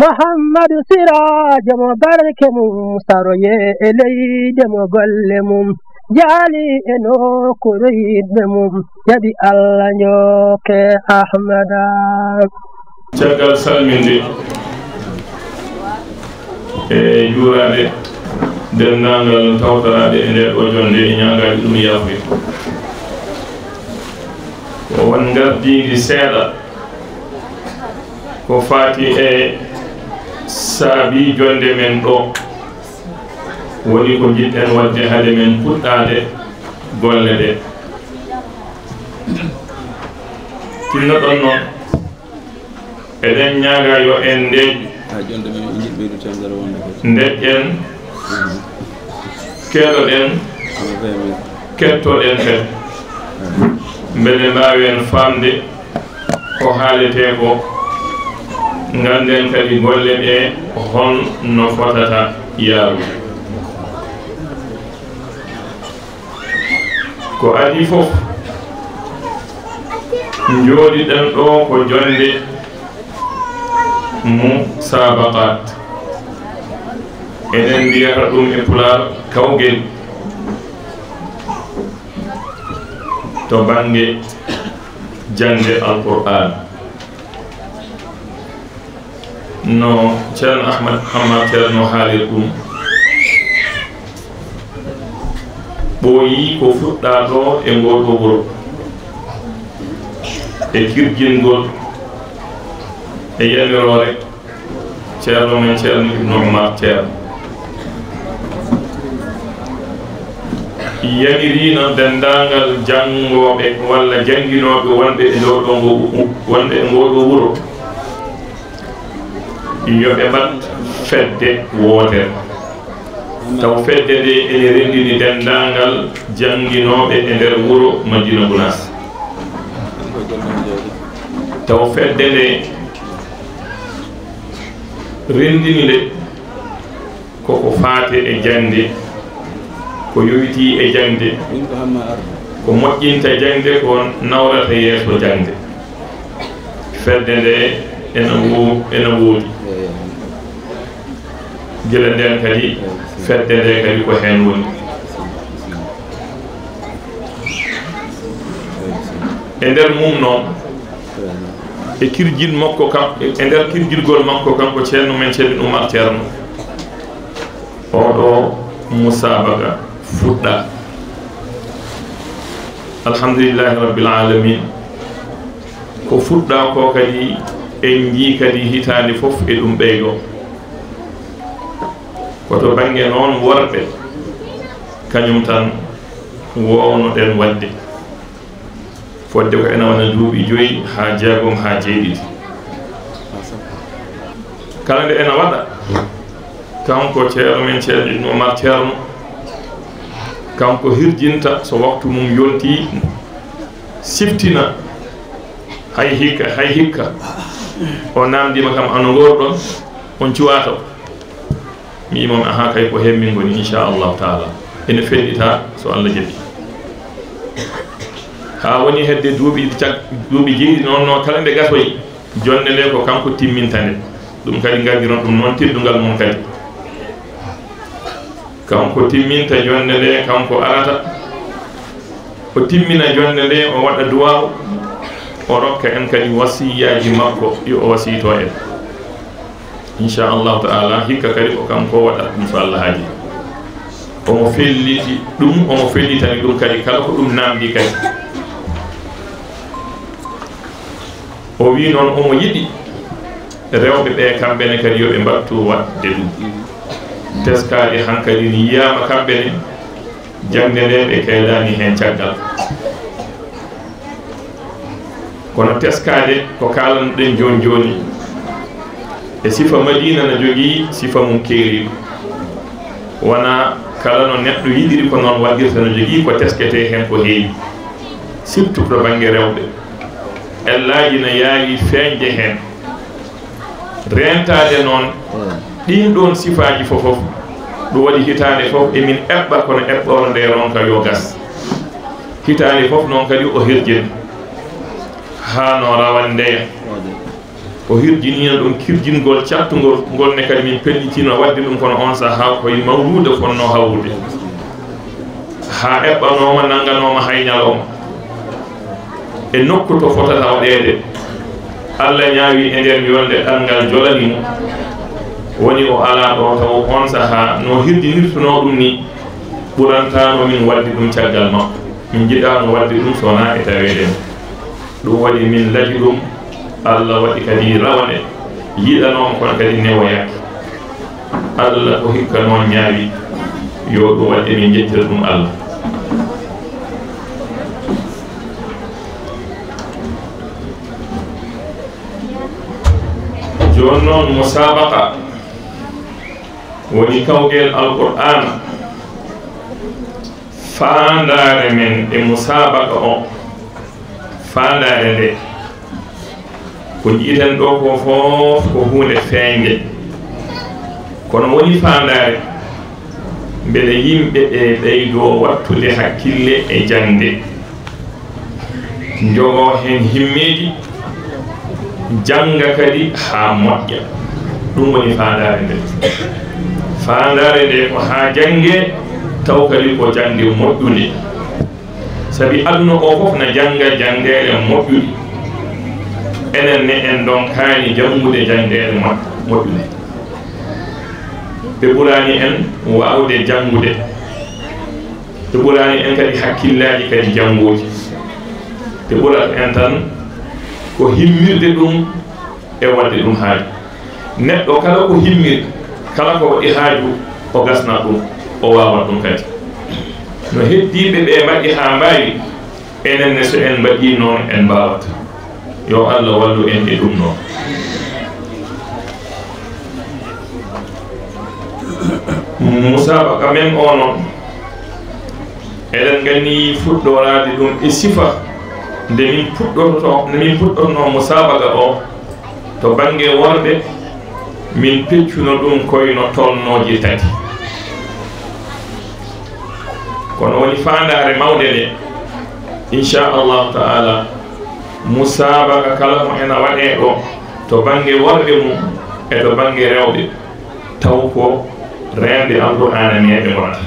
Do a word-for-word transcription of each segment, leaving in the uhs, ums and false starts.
Muhammadu Siraajo mo barke mum saroye e leyde mo golle mum jaali e nokkuure yiɗɓe mum jaɓi Allah njokke Ahmada. Caggal salminde e juuraade denndaangal tawtoraaɓe e ndee ɗoo jonnde e ñaagaade ɗum yaafuya. Ko won ngardiindi seeɗa ko faati e saabi jonnde men ɗoo, woni ko njiɗ-ɗen waɗde hade men puɗɗaade golle ɗee. Tinno-ɗon noon, eɗen ñaaga yo en ndeeƴ, ndeeƴen, keɗoɗen, kettoɗen kadi, mbele mbaawen faamde ko haaletee ko, ngannden kadi golle ɗee hol no fotata yaarude. Ko adii fof, njooɗi-ɗen ɗoo ko jonnde musaabaqaat. Eɗen mbiyata ɗum e Pulaar kawgel to bannge jaŋde Alqur'aan. No Ceerno Ahmad Ammar Ceerno haaliri ɗum, ɓooyii ko fuɗɗaa ɗoo e ngoo ɗoo wuro, e kirjingol, e yamiroore Ceerno men Ceerno Ibnu Umar Ceerno. Yamiriino denndaangal janngooɓe walla jannginooɓe wonɓe e ngoo ɗoo ngo, wonɓe e ngoo ɗoo wuro, yo ɓe mbaɗ fedde wootere. Taw fedde nde ene renndini denndaangal jannginooɓe e nder wuro Madina Gunaas. Taw fedde nde renndini nde koko faati e jaŋde, ko yowitii e jaŋde, ko moƴƴinta jaŋde, ko nawrata yeeso jaŋde. Fedde nde ena wo-, ena woodi. Gila ndeen kadi, fedde nde kadi ko heen woni. E nder mum noon, e kirjin makko kam, e nder kirjirgol makko kanko Ceerno men Ceerno Umar Ceerno, oo ɗoo musaabaqa fuɗɗaa. Alhamdulillahi Rabbil Aalamiin. Ko fuɗɗaa ko kadi, en njii kadi hitaande fof e ɗum ɓeydoo. Ko to bannge noon worɓe, kañum tan wowno-ɗen waɗde. Fodde ko ena wona duuɓi joyi haa jeegom haa jeeɗiɗi. Kala nde ena waɗa, kanko Ceerno men Ceerno Ibnu Umar Ceerno, kanko hirjinta so waktu mum yontii, siftina hay hikka, hay hikka. O naamndiima kam, "Ano ngorɗon, on cuwaa taw?" Mi wii mo, "Ahaa kay, ko heen min ngoni, inchallahu taala. Ene fellita so Allah jaɓi." Haa woni hedde duuɓi cag-, duuɓi jeeɗiɗi noon, no kala nde gasoyi, jonnde nde ko kanko timminta nde. Ɗum kadi ngaddiron ɗum noon teddungal mum kadi. Kanko timminta jonnde nde, kanko arata, o timmina jonnde nde, o waɗa duwaaw, o rokka en kadi wasiyaaji makko ɗi o wasiytoo en. Inchallahu taala, hikka kadi ko kanko waɗata ɗum so Allah haajii. Omo felliti ɗum, omo fellitani ɗum kadi kala ko ɗum naamndi kadi. O wii noon omo yiɗi rewɓe ɓe kamɓe ne kadi yo ɓe mbattu waɗde ɗum. Teskaade hankadi ne yiyaama kamɓe ne, jaŋde nde ɓe keedaani heen caggal. Kono teskaade ko kaalanɗen jooni jooni, e sifa Madiina no jogii sifa mum keeriiɗo. Wonaa kala no neɗɗo yiɗiri ko noon waɗirta, no jogii ko tesketee heen ko heewi, surtout to bannge rewɓe. Ellaaji no yaawi feeñde heen. Reentaade noon ɗiin ɗoon sifaaji fof fof, ɗum waɗi hitaande fof emin eɓɓa, kono eɓɓoore nde ronka yo gas. Hitaande fof noon kadi o hirjin haa no rawane ndeya. O hirjinino ɗum kirjingol cattungol, ngol ne kadi min pellitino waɗde ɗum, kono on sahaa koye mawluude fonnoo hawrude. Haa eɓɓanooma, nannganooma hay ñalawma. E nokku to fotata waɗeede, Alla ñaawi e nder yolnde ɗanngal jolani mo, woni o alaa ɗo taw on sahaa no hirjinirtunoo ɗum ni, ɓurantaano min waɗde ɗum caggal makko. Min njiɗaano waɗde ɗum so wonaa e taweede mo. Ɗum waɗi min laji ɗum, Alla waɗi kadi rawane yiɗanoo mo, kono kadi newoyaaki. Alla ko hikka noon ñaawi, yo ɗum waɗ emin njettira ɗum Alla. Jooni noon, musaabaqa woni kawgel Alqur'aana. Faandaare men e musaabaqa o, faandaare nde, ko nji'eten ɗo ko fof ko huunde feeñnde. Kono woni faandaare mbele yimɓe ɓe ɓeydoo waɗtude hakkille e jaŋde, njogoo heen himmeeji, jannga kadi haa moƴƴa. Ɗum woni faandaare nde. Faandaare nde ko haa janngee, taw kadi ko jaŋde moƴƴunde. Sabi aduna o fof na jannga janngeele moƴƴuɗe. Enen ne en ndonkaani janngude janngeele moƴ-, moƴƴuɗe. Ɓe ɓuraani en waawde janngude. Ɓe ɓuraani en kadi hakkillaaji kadi janngooji. Ɓe ɓurata en tan ko himmirde ɗum e waɗde ɗum haaju. Neɗɗo kala ko himmir, kala ko waɗi haaju, o gasnat ɗum, o waawat ɗum kadi. No heddiiɓe ɓe mbaɗi haa mbaawi, enen ne so en mbaɗii noon en mbaawat. Yo Alla wallu en e ɗum noon. Musaabaqa men o noon, eɗen nganndi fuɗɗoraade ɗum e sifa nde min puɗɗoto-, nde min puɗɗotnoo musaabaqa o, to bannge worɓe, min peccuno ɗum koyno tolnooji tati. Kono woni faandaare mawnde nde, inchallahu taala, musaabaqa kala mo ena waɗee ɗo, to bannge worɓe mum e to bannge rewɓe, taw ko reende Alqur'aana neeɓe ngonata.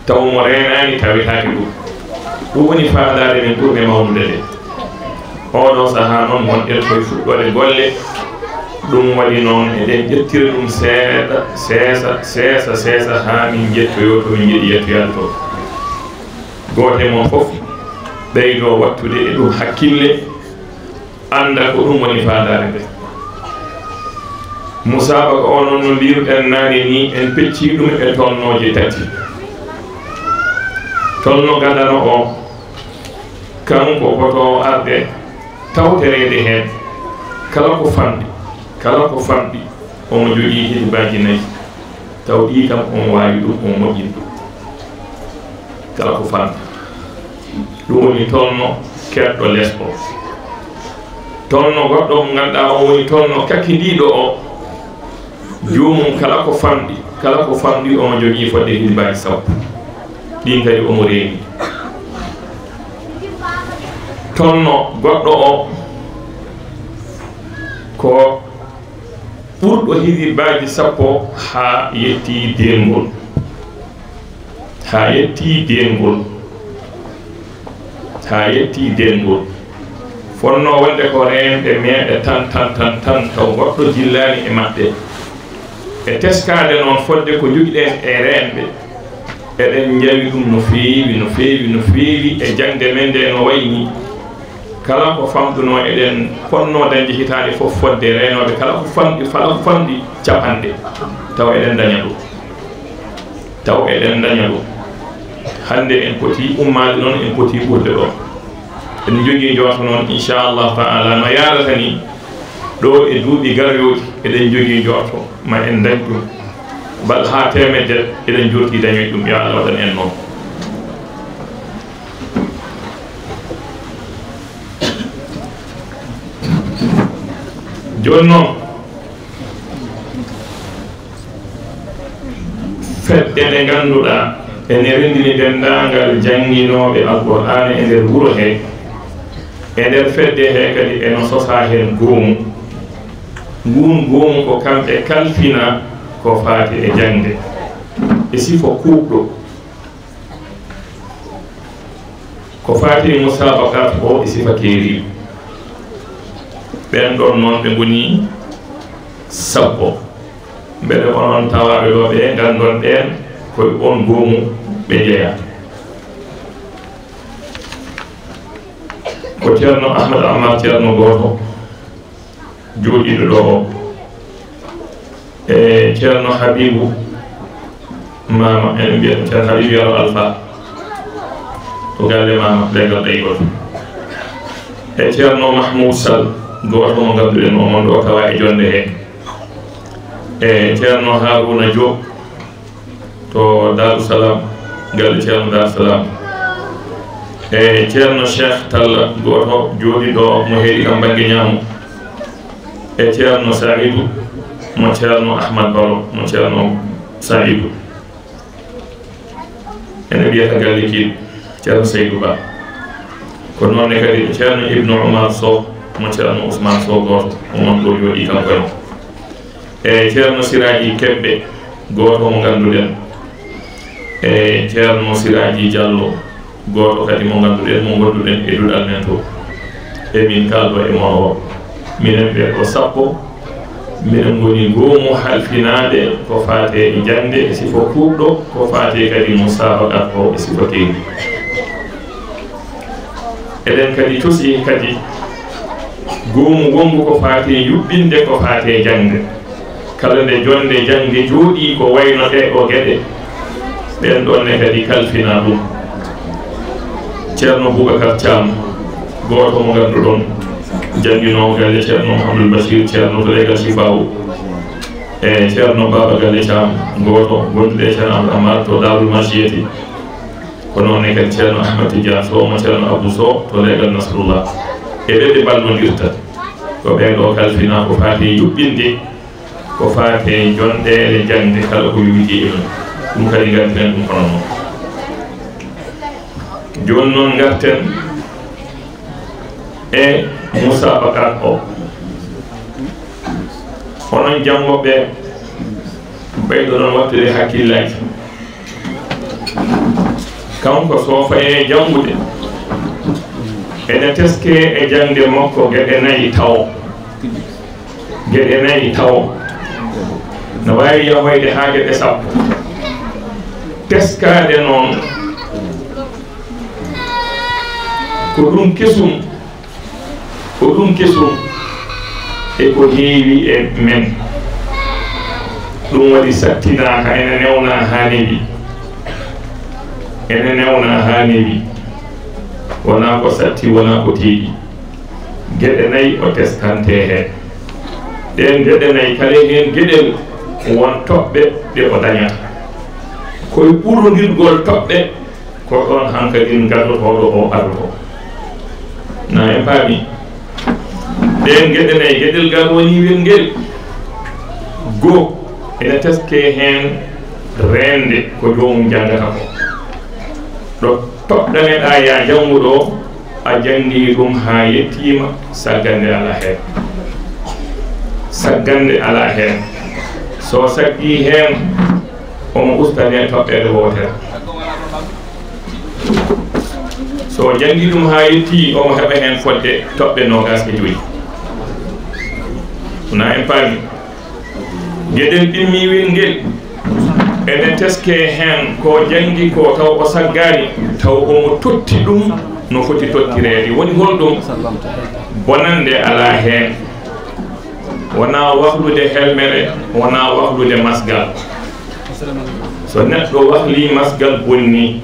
Taw mo reenaani tawetaake ɗum. Ɗum woni faandaare men ɓurde mawnude nde. Oɗo sahaa noon, ngonɗen koye fuɗɗoode golle. Ɗum waɗi noon, eɗen ƴettira ɗum seeɗa, seesa, seesa, seesa, haa min njettoyoo to min njiɗi yettoyaade to. Gooto e mon fof ɓeydoo waɗtude e ɗum hakkille. Annda ko ɗum woni faandaare nde. Musaabaqa o noon, no mbiiruɗen naane ni, en peccii ɗum e tolnooje tati. Tolno gadano o, kanko hoto arde tawtoreede heen. Kala ko famɗi, kala ko famɗi, omo jogii hizbaaji nayi. Taw ɗii kam omo waawi ɗum, omo moƴƴini ɗum. Kala ko famɗi. Ɗum woni tolno keɗɗo les o. Tolno goɗɗo mo ngannduɗaa o woni tolno kakindiiɗo o. Joomum kala ko famɗi, kala ko famɗi omo jogii fodde hizbaaji sappo. Ɗiin kadi omo reeni. Tolno goɗɗo o ko ɓurɗo hizbaaji sappo haa yettii deengol. Haa yettii deengol. Haa yettii deengol. Fotnoo wonde ko reenɓe meeɗe tan, tan, tan, tan, taw goɗɗo jillaani e maɓɓe. E teskaade noon fodde ko njogiɗen e reenɓe, eɗen njawi ɗum no feewi, no feewi, no feewi e jaŋde men nde no wayi nii. Kala ko famɗunoo eɗen potnoo dañde hitaande fof fodde reenooɓe, kala ko famɗi, kala ko famɗi capanɗe, taw eɗen ndaña ɗum. Taw eɗen ndaña ɗum. Hannde en poti ummaade noon, en poti ɓurde ɗo. Eɗen njogii njorto noon, inchallahu taala, no yaarata ni, ɗo e duuɓi garoyooji, eɗen njogii njorto ma en ndañ ɗum. Bal haa teemedde, eɗen njorti dañoy ɗum, yo Allah waɗan en noon. Jooni noon, fedde nde ngannduɗaa ene renndini denndaangal jannginooɓe Alqur'aana e nder wuro he. E nder fedde he kadi eno sosaa heen goomu. Nguun goomu ko kamɓe kalfina ko faati e jaŋde e sifo kuuɓɗo. Ko faati e musaabaqaat o e sifa keeriiɗo. Ɓeen ɗoon noon ɓe ngoni sappo. Mbele onon tawaaɓe ɗo ɓe nganndon ɓeen ko e oon goomu ɓe njeyaa. Ko Ceerno Ahmad Amar, Ceerno gooto jooɗiiɗo ɗo o, e Ceerno Habibu Maama, enen mbiyata Ceerno Habibu Yero Alfa, to galle Maama, leggal ɗay gooto, e Ceerno Mahmoud Sall, gooto mo ngannduɗen omon ɗo tawa e jonnde he, e Ceerno Haruna Diop, to Daaru Salaam, galle Ceerno Daaru Salaam, e Ceerno Cheikh Talla, gooto jooɗiiɗo mo heedi kam bannge ñaamo, e Ceerno Saïdou mo Ceerno Ahmad Baro mo Ceerno Saïdou. Ene mbiyata galle Kiiɗ, Ceerno Saïdou Ba. Ko noon ne kadi Ceerno Ibnu Umar Sow mo Ceerno Ousmane Sow gooto, omon ɗo jooɗii kanko en. E Ceerno Siraaji Kebbe, gooto mo ngannduɗen. E Ceerno Siraaji Jallo, gooto kadi mo ngannduɗen, mo ngonnduɗen e duɗal men to. E min kaalɗo e mon o. Minen ɓe ko sappo, minen ngoni goomu halfinaade ko faati e jaŋde e sifo kuuɓɗo, ko faati kadi musaabaqaat o e sifo keeri. Eɗen kadi tosi kadi goomu wonngu ko faati e yuɓɓinde ko faati e jaŋde. Kala nde jonnde jaŋde jooɗii ko wayno ɗee ɗoo geɗe, ɓeen ɗoon ne kadi kalfina ɗum. Ceerno Boubacar Thiam, gooto mo ngannduɗon, jannginoowo galle Ceerno Mouhamadoul Bachir, Ceerno to legal Chifaou, e Ceerno Baba Galle Thiam, gooto gonduɗo e Ceerno Amadou Amar to Darou Machiyati. Ko noon ne kadi Ceerno Ahmad Tidiane Sow mo Ceerno Abou Sow to legal Nasrullah. E ɓe ɓe mballondirta. Ko ɓee ɗoo kalfina ko faati e yuɓɓinde, ko faati e jonɗeele jaŋde kala ko yowitii e mum. Ɗum kadi ngartiren ɗum hono noon. Jooni noon ngarten e musaabaqaat o. Onon janngooɓe, ɓeydoɗon waɗtude hakkillaaji. Kanko so fayee janngude, ene teskee e jaŋde makko geɗe nayi tawo. Geɗe nayi tawo. No waawi yahoyde haa geɗe sappo. Teskaade noon, ko ɗum kesum. Ko ɗum kesum e ko heewi e men. Ɗum waɗi sattinaaka, ene newnaa haa newi. Ene newnaa haa newi. Wonaa ko satti, wonaa ko teeɗi. Geɗe nayi o teskantee heen. Ɗeen geɗe nayi, kala heen geɗel won toɓɓe ɗe o dañata. Ko e ɓurondirgol toɓɓe, ko ɗoon hankadin gadotooɗo o adotoo. Na en paami? Ɗeen geɗe nayi, geɗel ngal woni welngel. Goo, ene teskee heen reende ko joomum janngata ko. Ɗo toɗɗaneɗaa yaa janngu ɗo, a janngii ɗum haa yettiima, saggande alaa heen. Saggande alaa heen. So saggii heen, omo ustanee toɓɓere wootere. So o janngii ɗum haa yettii, omo heɓa heen fodde toɓɓe noogaas e joyi. Wonaa en paami? Geɗel ɗimmiiwel ngel, ene teskee heen ko janngi ko taw o saggaani, taw omo totti ɗum no foti tottireede. Woni holɗum? Bonannde alaa heen. Wonaa wahlude helmere, wonaa wahlude masgal. So neɗɗo wahlii masgal, bonni.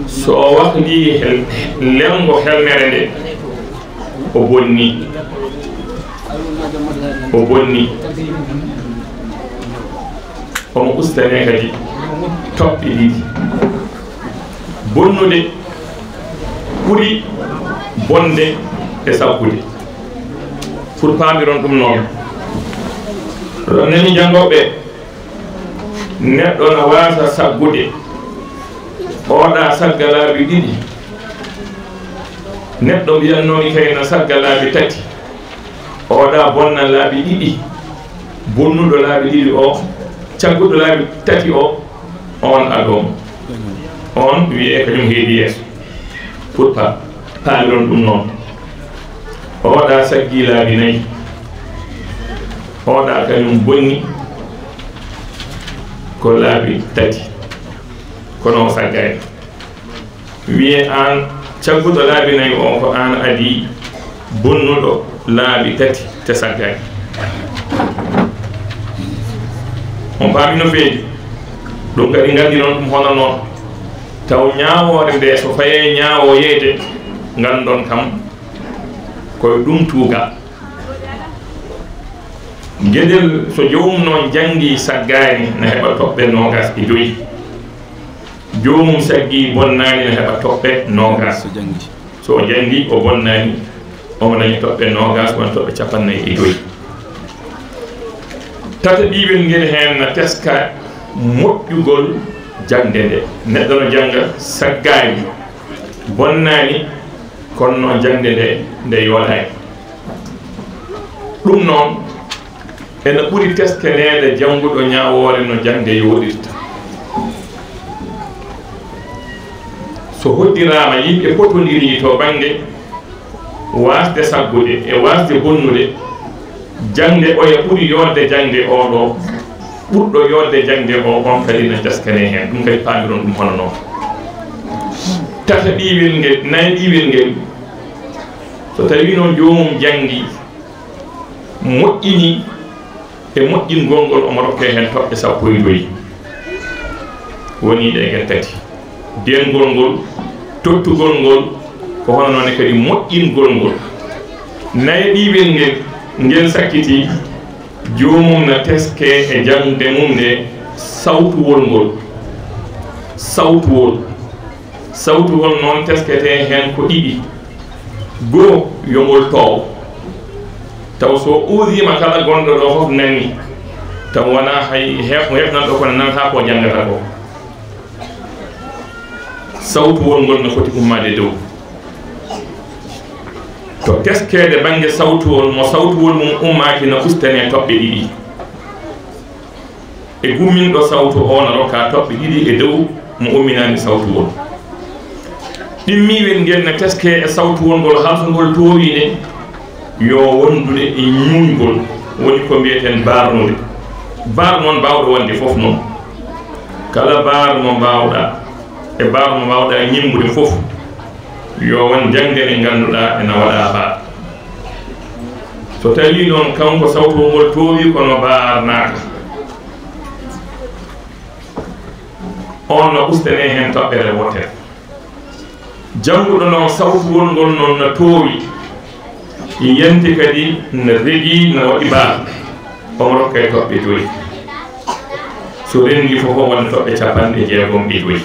So o wahlii hel-, lelngo helmere nde, o bonni. O bonni. Omo ustanee kadi toɓɓe ɗiɗi. Bonnude ɓuri bonde e saggude. Pour paamiron ɗum noon. Oɗon nani janngooɓe? Neɗɗo na waasa saggude. Oɗa sagga laabi ɗiɗi. Neɗɗo mbiyannoomi kay na sagga laabi tati. Oɗa bonna laabi ɗiɗi, bonnuɗo laabi ɗiɗi o, cagguɗo laabi tati o, on adoomo. On wiyee kañum heedi yeeso. Pour pa-, paamiron ɗum noon. Oɗa saggi laabi nayi. Oɗa kañum bonni ko laabi tati. Kono o saggaani. Wiyee aan cagguɗo laabi nayi o, ko aan adii bonnuɗo laabi tati te saggaani. On paami no feewi? Ɗum kadi ngandiron ɗum hono noon. Taw ñaawoore nde so fayee ñaawoyeede, ngandon kam koye ɗum tuuga. Gedel so joomum noon janngi saggaani na heɓa toɓɓe noogas e joyi. Joomum saggi bonnaani na heɓa toɓɓe noogas. So janngi. So o janngi o bonnaani, omo dañi toɓɓe noogas, won toɓɓe cappannayi e joyi. Tataɓiiwel ngel heen na teska moƴƴugol jaŋde nde. Neɗɗo no jannga saggaani, bonnaani, kono noon jaŋde nde, nde yooɗaani. Ɗum noon, ena ɓuri teskeneede jannguɗo ñaawoore no jaŋde yooɗirta. So hoddiraama, yimɓe potondirii to bannge waasde saggude e waasde bonnude, jaŋde oya ɓuri yooɗde jaŋde oo ɗoo, ɓurɗo yooɗde jaŋde oo, on kadi na teskanee heen. Ɗum kadi paamiron ɗum hono noon. Tataɓiiwel ngel, nayaɓiiwel ngel, so tawii noon joomum janngii, moƴƴini e moƴƴingol ngol, omo rokkee heen toɓɓe sappo e joyi. Wonii ɗe ngel tati. Deengol ngol, tottugol ngol, ko hono noon ne kadi moƴƴingol ngol. Nayaɓiiwel ngel, ngel sakkitii, joomum na teskee e jaŋde mum nde sawtuwol ngol. Sawtuwol. Sawtuwol noon tesketee heen ko ɗiɗi. Goo, yo ngol toow. Taw so uudiima kala gonɗo ɗo fof nani. Taw wonaa hay heef-, heefnanɗo kono nanata ko janngata ko. Sawtuwol ngol no foti ummaade dow. To teskeede bannge sawtuwol, mo sawtuwol mum ummaaki na ustanee toɓɓe ɗiɗi. E gumminɗo sawtu o na rokka toɓɓe ɗiɗi e dow mo umminaani sawtu o. Ɗimmiiwel ngel ne teskee e sawtuwol ngol, haa so ngol toowii ne, yo wondude e ñuuñgol, woni ko mbiyeten baarnude. Baar noon baawɗo wonde fof noon. Kala baar mo mbaawɗaa, e baar mo mbaawɗaa ñimmbude fof, yo won jaŋde nde ngannduɗaa ena waɗaa baar. So tawii noon kanko sawtu ngol toowi kono baarnaaka, on no ustanee heen toɓɓere wootere. Jannguɗo noon sawtuwol ngol noon no toowi, yanti kadi no regii, no waɗi baar, omo rokkee toɓɓe joyi. So renndii fof o wona toɓɓe capanɗe jeegom e joyi.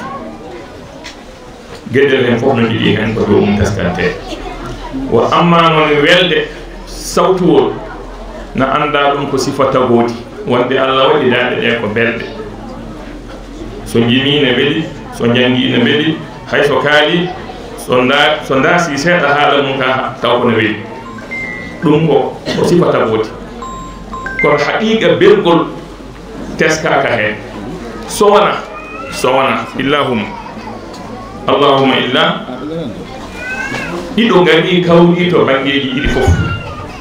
Geɗel heen fof no njogii heen ko joomum teskantee. Wa amma noon welde sawtuwol, na anndaa ɗum ko sifa tagoodi, wonde Allah waɗi daaɗe ɗe ko belɗe. So njimii ne weli, so njanngii ne weli, hay so kaalii, so nda-, so ndaasii seeɗa haala mum ka taw ko no weli. Ɗum ko, ko sifa tagoodi. Kono haqiiqa belgol teskaaka heen. So wona, so wona, illahumma, allahumma illa, ɗiɗo ngarii kawrii to banngeeji ɗiɗi fof.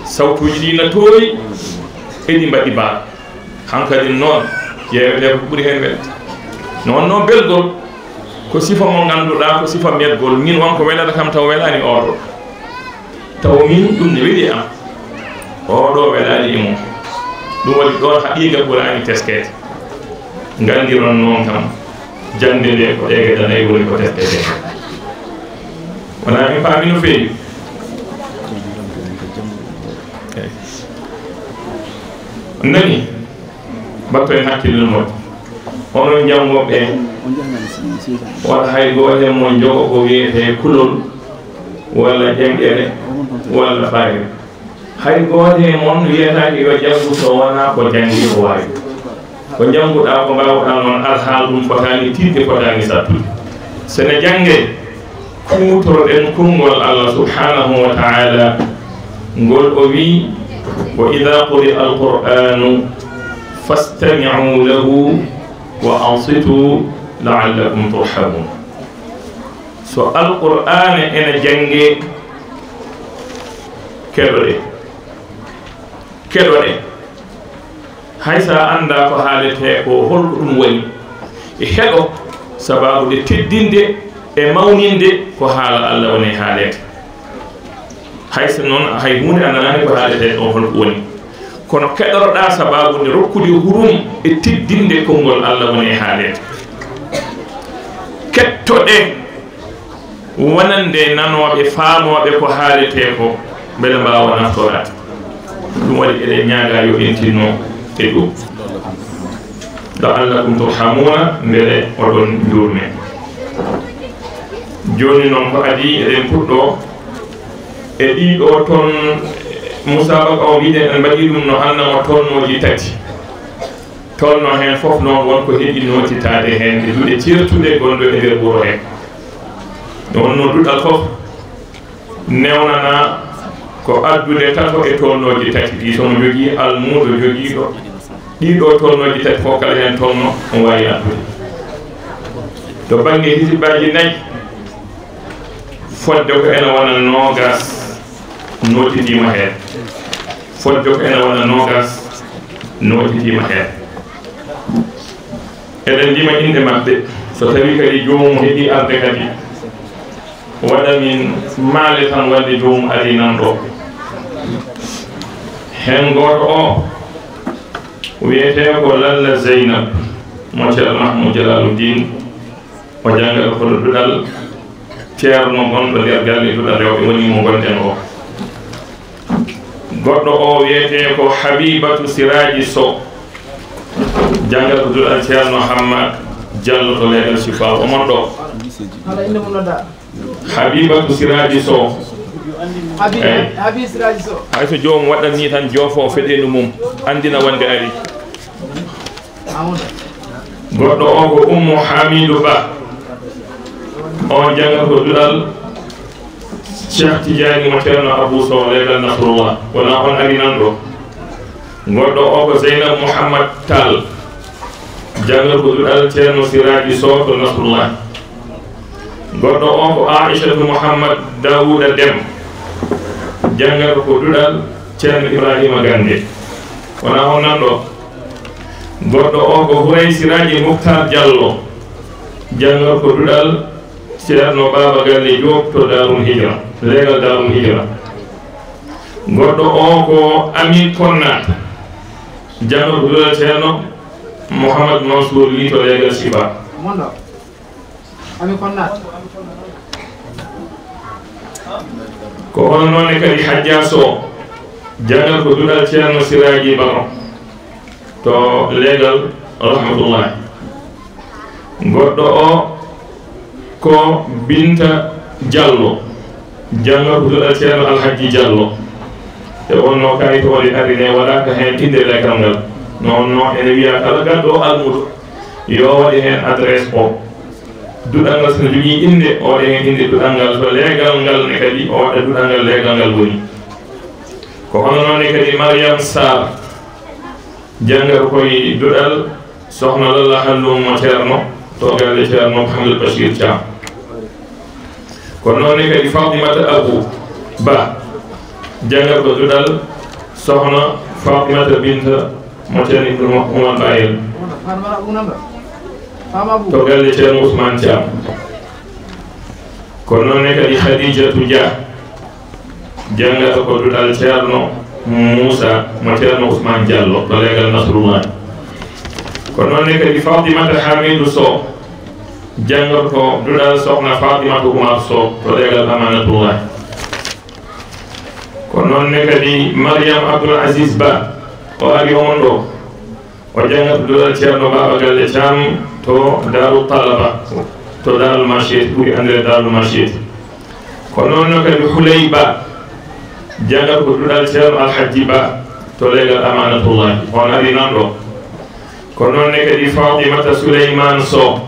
Sawtuuji ɗi na toowi, eɗi mbaɗi baar. Hankadi noon, ƴeewetee ko ɓuri heen welde. Noon noon belgol, ko sifa mo ngannduɗaa, ko sifa metgol. Min won ko welata kam taw welaani oo ɗoo. Taw min ɗum ne weli e am. Oo ɗoo welaani e mum. Ɗum waɗi ɗoon haqiiqa ɓuraani teskeede. Nganndiron noon kam, jaŋde nde ko ɗee geɗe nayi woni ko tesketee. Wonaa min paami no feewi? Eey. Nani? Mbatto en hakkille no moƴƴi. Onon janngooɓe, wata hay gooto e mon jogo ko wiyetee kulol, walla jaŋgere, walla fayre. Hay gooto e mon wiyetaake yo janngu so wonaa ko janngi o waawi. Ko njannguɗaa, ko mbaawɗaa noon, alhaal ɗum fotaani tiiɗde, fotaani sattude. So ne janngee, kuutorɗen konngol Allah subhanahu wa ta'ala ngol o wii, وإذا قرئ القرآن فاستمعوا له وأنصتوا لعلكم ترحمون. So Alqur'aana ena janngee, keɗoɗen, keɗoɗen. Hay so a anndaa ko haaletee ko, holko ɗum woni, heɗo, sabaabu nde teddinde e mawninde ko haala Allah woni haaleede. Hay so noon, hay huunde a nanaani ko haaletee ɗoon holko woni. Kono keɗoroɗaa sabaabu nde rokkude hurum e teddinde konngol Allah woni e haaleede. Kettoɗen wonande nanooɓe, faamooɓe ko haaletee ko, mbele mbaawa naftoraade. Ɗum waɗi eɗen ñaagaa yo en tinno e ɗum. لعلكم ترحمون, mbele oɗon njuurme. Jooni noon ko adii eɗen puɗɗoo e ɗiɗo ton, musaabaqa o mbiɗen en mbaɗii ɗum no annama tonnooji tati. Tolno heen fof noon won ko heɓi nootitaade heen e duɗe ceertuɗe gonɗo e nder wuro he. Nde wonnoo duɗal fof newnanaa ko addude tato e tolnooji tati ɗi. So mo jogii almuudo jogiiɗo ɗiɗo tolnooji tati fof, kala heen tolno o waawi addude. To bannge hisibbaaji nayi, fodde ko ena wona noogaas nootitiima heen. Fodde ko ena wona noogaas nootitiima heen. Eɗen ndima inɗe maɓɓe. So tawii kadi joomum heɓii arde kadi, waɗa min maale tan wonde joomum arii nan ɗo. Heen gooto o wiyetee ko Lalla Zeynab mo Ceerno Mahmoud Jalaluddin. O janngata ko to duɗal ceerno gonɗo nder galle duɗal rewɓe woni mo ngonɗen o. Goɗɗo o wiyetee ko Habibatu Siraaji Sow, janngata ko duɗal Ceerno Hammad Jallo to leegal Sifaa. Omon ɗo. Kala innde mum nodda. Habibatu Siraaji Sow. Habi, Eyi. Habi Siraaji Sow. Hay so joomum waɗɗan nii tan, joofo feɗeendu mum, anndina wonde ari. Goɗɗo o ko Ummu Hamidu Ba. On jannga ko duɗal Cheikh Tidiane mo Ceerno Abou Sow, leegal Nasrullah. Wona on ari nan ɗo. Goɗɗo o ko Zeynab Mouhammad Tall. Jannga ko duɗal Ceerno Siraji Sow to Nasrullah. Goɗɗo o ko Aishatu Mouhammad Dawuda Dem. Jannga ko duɗal Ceerno Ibrahima Gande. Wona on nan ɗo. Goɗɗo o ko Huray Siraji Mukhtar Diallo. Jannga ko duɗal Ceerno Baba Galle Diop to Darul Hijra, leegal Darul Hijra. Goɗɗo o ko Ami Konna. Jannga ko duɗal Ceerno Mouhammad Mansour Ly to leegal Sifa. Ami Konna. Ko hono noon ne kadi Hajja Sow, janngal ko duɗal Ceerno Siraaji Baro to leegal Rahmatullahi. Goɗɗo o ko Binta Diallo, janngal ko duɗal Ceerno Alhaji Diallo. E wonno kayit o nde ari ne waɗaaka heen innde leegal ngal. No wonno ene wiya kala gaddo almudo yo waɗe heen adresse o. Duɗal ngal so no jogii innde, o waɗa heen innde duɗal ngal, so leegal ngal ne kadi, o waɗa duɗal ngal, leegal ngal woni. Ko hono noon ne kadi Mariam Sarr, janngal koye duɗal Sohna Lalla Hallum mo Ceerno, to galle Ceerno Mouhamadou Bachir Thiam. Ko noon ne kadi Fatimata Abou Ba, janngal ko duɗal Sohna Fatimata Binta mo Ceerno Ibnu Umar Bayel. To galle Ceerno Ousmane Thiam. Ko noon ne kadi Khadijatu Dia, janngata ko duɗal Ceerno Moussa mo Ceerno Ousmane Diallo to leegal Nasrullah. Ko noon ne kadi Fatimata Hamidou Sow, janngata ko duɗal Sohna Fatimata Oumar Sow to leegal Amanatullah. Ko noon ne kadi Mariam Abdoul Aziz Ba, o ari on ɗo. O janngata duɗal Ceerno Baba Galle Thiam to Darou Talaba, to Darou Macheti, ɓuri anndirede Darou Macheti. Ko noon ne kadi Houley Ba, janngata ko duɗal Ceerno Alhaji Ba to leegal Amanatullahi. On ari nan ɗo. Ko noon ne kadi Fatimata Souleymane Sow,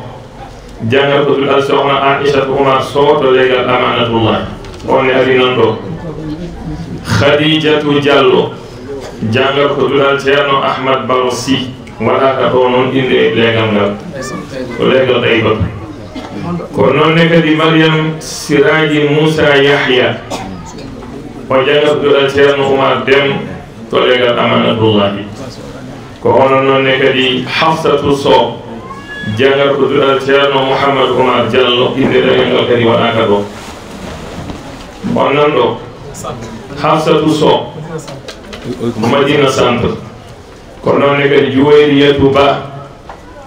janngal ko duɗal Sohna Aissata Oumar Sow to leegal Amanatullah. On ne ari nan ɗo. Khadijatu Diallo, Janngat ko duɗal Ceerno Ahmad Baro Sy, waɗaaka ɗo noon innde leegal ngal. Ko leegal Ɗaybatu. Ko noon ne kadi Mariam Siraaji Muusa Yahya. O janngat ko duɗal Ceerno Umar Dem to leegal Amanatullahi. Ko onon noon ne kadi Hafsatu Sow, janngat ko duɗal Ceerno Mouhammad Oumar Diallo, innde ɗemngal ngal kadi waɗaaka ɗo. On nan ɗo, Hafsatu Sow, Madina Centre. Ko noon ne kadi Juwayriyatu Ba,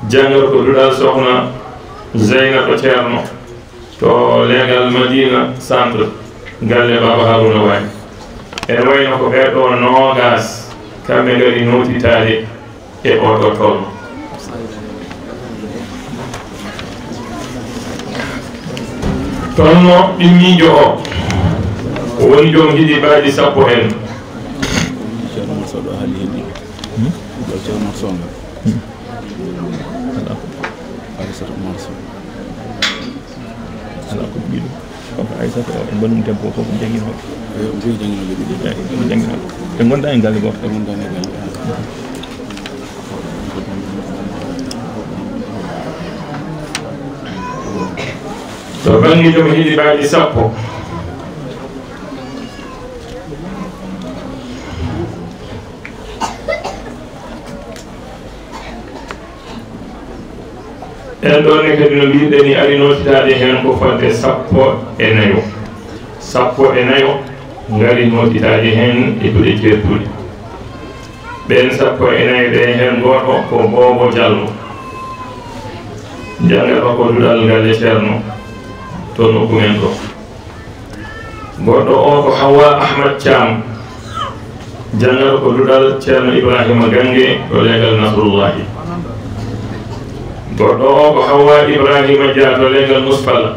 janngat ko duɗal Sohna Zeynaba Ceerno to leegal Madina Centre, galle Baba Haruna Wani. Ene wayno ko ɓee ɗo noogaas, kamɓe ngari nootitaade e oo ɗo tolno. Tolno ɗimmiijo o, o woni joom hidibaaji sappo en. Ceerno Mansour ɗo haali heen ɗiɗo. Hmm? Ɗo Ceerno Mansour nga. Hmm. Aysata Mansour. Alaa ko ɓiɗo. Kanko Aysata o e banndum debbo o fof ko jannginooɓe. Eyo, ɓe jannginooɓe ɗiɗo. Eyi, ɓe jannginooɓe. Ɓe ngonda e galle gooto. Ɓe ngonda e galle. To bannge joom hidibaaji sappo. En ɗo ne kadi no mbirɗen ni ari nootitaade heen ko fodde sappo e nayo. Sappo e nayo ngari nootitaade heen e duɗe ceertuɗe. Ɓeen sappo e nayo ɓe heen gooto ko Boobo Jallo. Janngatoo ko duɗal galle Ceerno to nokku men ɗo. Goɗɗo o ko Hawwa Ahmad Thiam, janngatoo ko duɗal Ceerno Ibrahima Gange to leegal Nasrullahi. Goɗɗo o ko Hawwa Ibrahima Dia to leegal Musfala,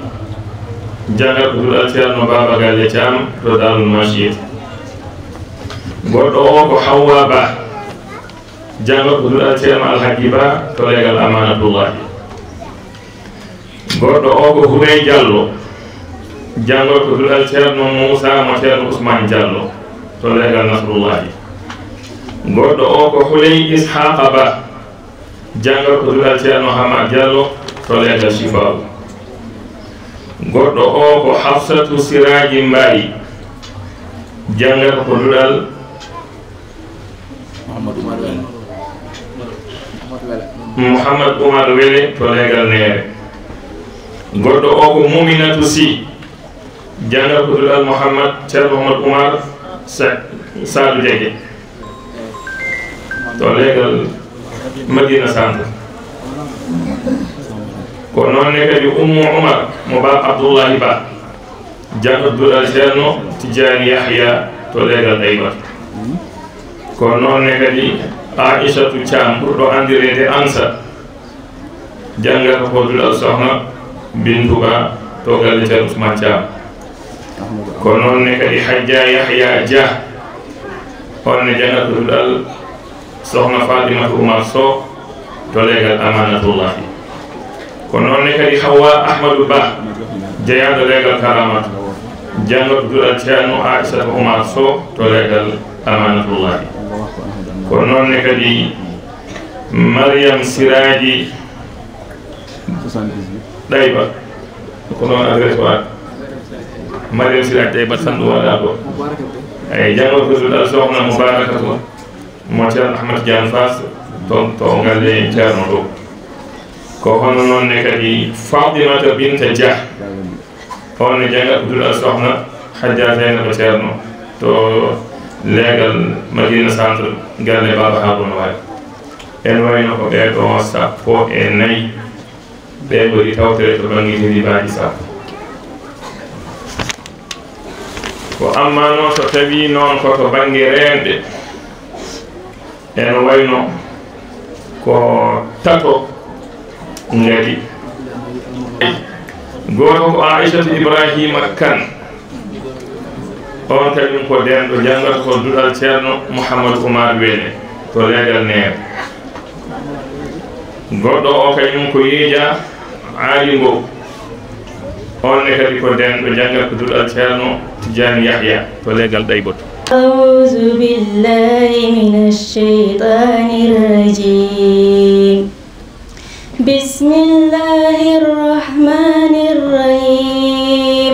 janngatoo ko duɗal Ceerno Baba Galle Thiam to Darul Machir. Goɗɗo o ko Hawwa Ba, janngatoo ko duɗal Ceerno Alhaji Ba to leegal Amanatullahi. Goɗɗo o ko Huley Diallo, janngatoo ko duɗal Ceerno Moussa mo Ceerno Ousmane Diallo to leegal Nasrullahi. Goɗɗo o ko Huley Ishaqa Ba, janngatoo ko duɗal Ceerno Hamad Diallo to leegal Chifa'u. Goɗɗo o ko Hafsatu Siraji Mbaye, janngatoo ko duɗal Mouhammad Oumar Wele. Mouhammad Oumar Wele to leegal Neere. Goɗɗo o ko Mouminatou Sy, janngatoo ko duɗal Mouhammad, Ceerno Mouhammad Oumar Sa-, Sadou Diagué to leegal Madina Centre. Ko noon ne kadi Oumou Oumar mo Ba Abdoullahi Ba, janngatoo ko duɗal Ceerno Tidiane Yahya to leegal Ɗaybatu. Ko noon ne kadi Aissatou Thiam, ɓurɗo anndireede Ansa, janngatoo ko duɗal Sohna Bintou Ba to galle Ceerno Ousmane Thiam. Ko noon ne kadi Hadja Yahya Dia, on ne janngatoo ko duɗal Sohna Fatimata Oumar Sow to leegal Amanatullahi. Ko noon ne kadi Hawwa Ahmadou Ba, jeyaaɗo leegal Karamatu, janngatoo ko duɗal Ceerno Aissata Oumar Sow to leegal Amanatullahi. Ko noon ne kadi Mariam Siraji Ɗayba, ko noon adresse waɗa. Mariam Siraji Ɗayba tan ɗum waɗa ɗo. Eyi, janngatoo ko duɗal Sohna Moubarakatu mo Ceerno Ahmad Tidiane Fass, toon to galle Ceerno ɗo. Ko hono noon ne kadi Fatimata Binta Dia, on ne janngatoo ko duɗal Sohna Hadja Zeynaba Ceerno to leegal Madina Centre, galle Baba Harouna Wade. En wayno ko ɓee ɗo sappo e nayi, ɓe ngoni tawtoreede to bannge hidibaaji sappo. Ko amma noon so tawii noon ko to bannge reenɓe, ene wayno ko tato ngari. Gooto ko Aissata Ibrahima Kane, on kañum ko deenɗo janngatoo ko duɗal Ceerno Mouhamadou Oumar Wele to leegal Neere. Goɗɗo o kañum ko Yeeja Aali Mbow. On ne kadi ko deenɗo janngatoo ko duɗal Ceerno Tidiane Yahya to leegal Ɗayboto. أعوذ بالله من الشيطان الرجيم. بسم الله الرحمن الرحيم.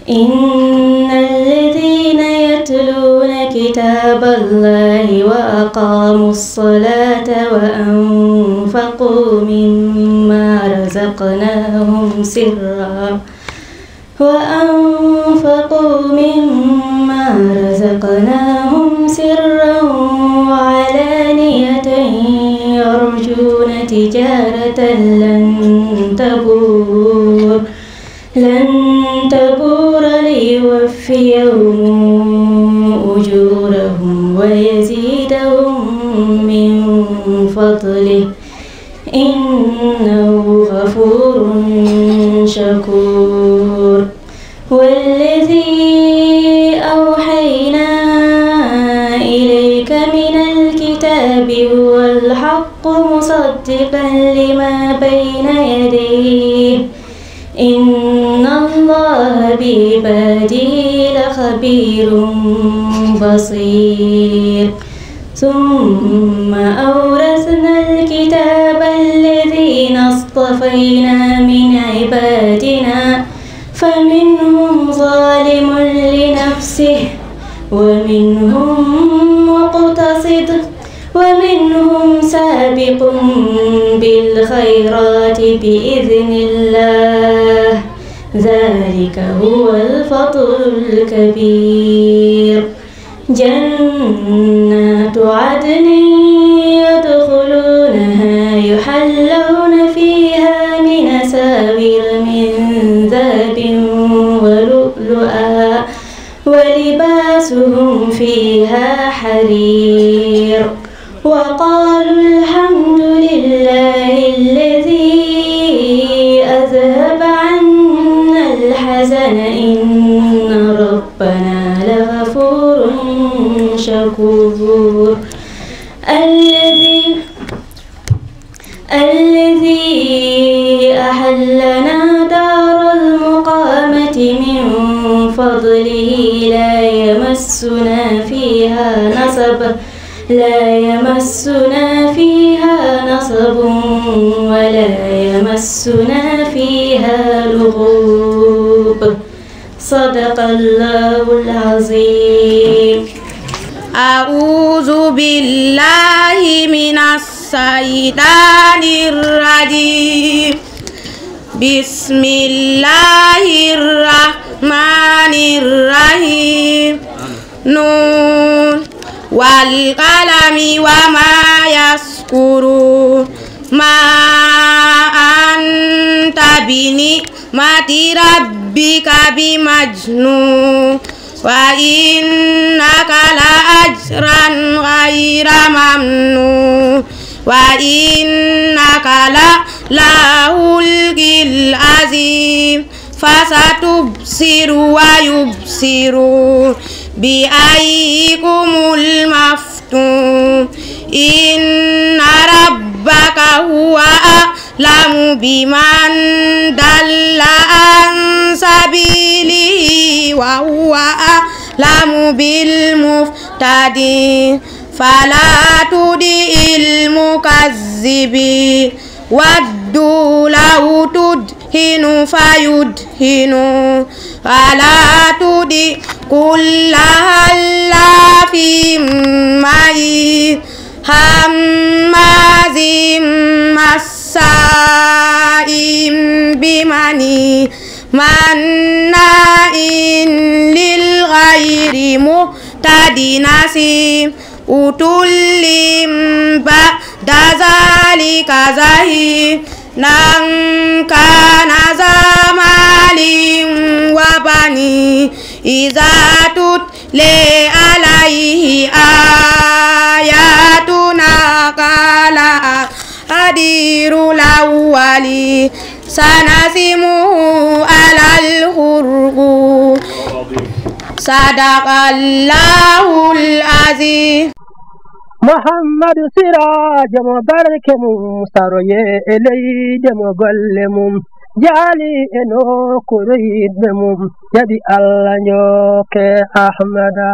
إن الذين يتلون كتاب الله وأقاموا الصلاة وأنفقوا مما رزقناهم سرا وأنفقوا مما رزقناهم سرا وعلانية يرجون تجارة لن تبور، لن تبور ليوفيهم أجورهم ويزيدهم من فضله، إنه غفور شكور. والذي أوحينا إليك من الكتاب هو الحق مصدقا لما بين يديه، إن الله بعباده لخبير بصير. ثم أورثنا الكتاب الذين اصطفينا من عبادنا، فمنهم ظالم لنفسه، ومنهم مقتصد، ومنهم سابق بالخيرات بإذن الله، ذلك هو الفضل الكبير. جنات عدن يدخلونها يحلون فيها من أساور من ذهب ولؤلؤا، ولباسهم فيها حرير. وقالوا الحمد لله الذي أذهب عنا الحزن إن ربنا لغفور شكور. الذي الذي أحلنا دار المقامة من فضله لا يمسنا فيها نصب، لا يمسنا فيها نصب ولا يمسنا فيها لغوب. صدق الله العظيم. أعوذ بالله من الشيطان الرجيم. بسم الله الرحمن الرحيم. نون والقلم وما يسطرون. ما أنت بنعمة ربك بمجنون. وإن لك لأجرا غير ممنون. وإنك لعلى خلق عظيم. فستبصر ويبصرون بأيكم المفتون. إن ربك هو أعلم بمن ضل عن سبيله وهو أعلم بالمهتدين. فلا تطع المكذبين. ودوا لو تدهن فيدهنون. ولا تطع كل حلاف مهين. هماز مشاء بنميم. مناع للخير معتد أثيم. عتل بعد ذلك زنيم. أن كان ذا مال وبنين. إذا تتلى عليه آياتنا قال أساطير الأولين. سنسمه على الخرطوم. صدق الله العظيم. Muhammadu Siraajo mo barke mum, saroye e leyde mo golle mum. jaali e nokkuure yiɗɓe mum, jaɓi Allah njokke Ahmada.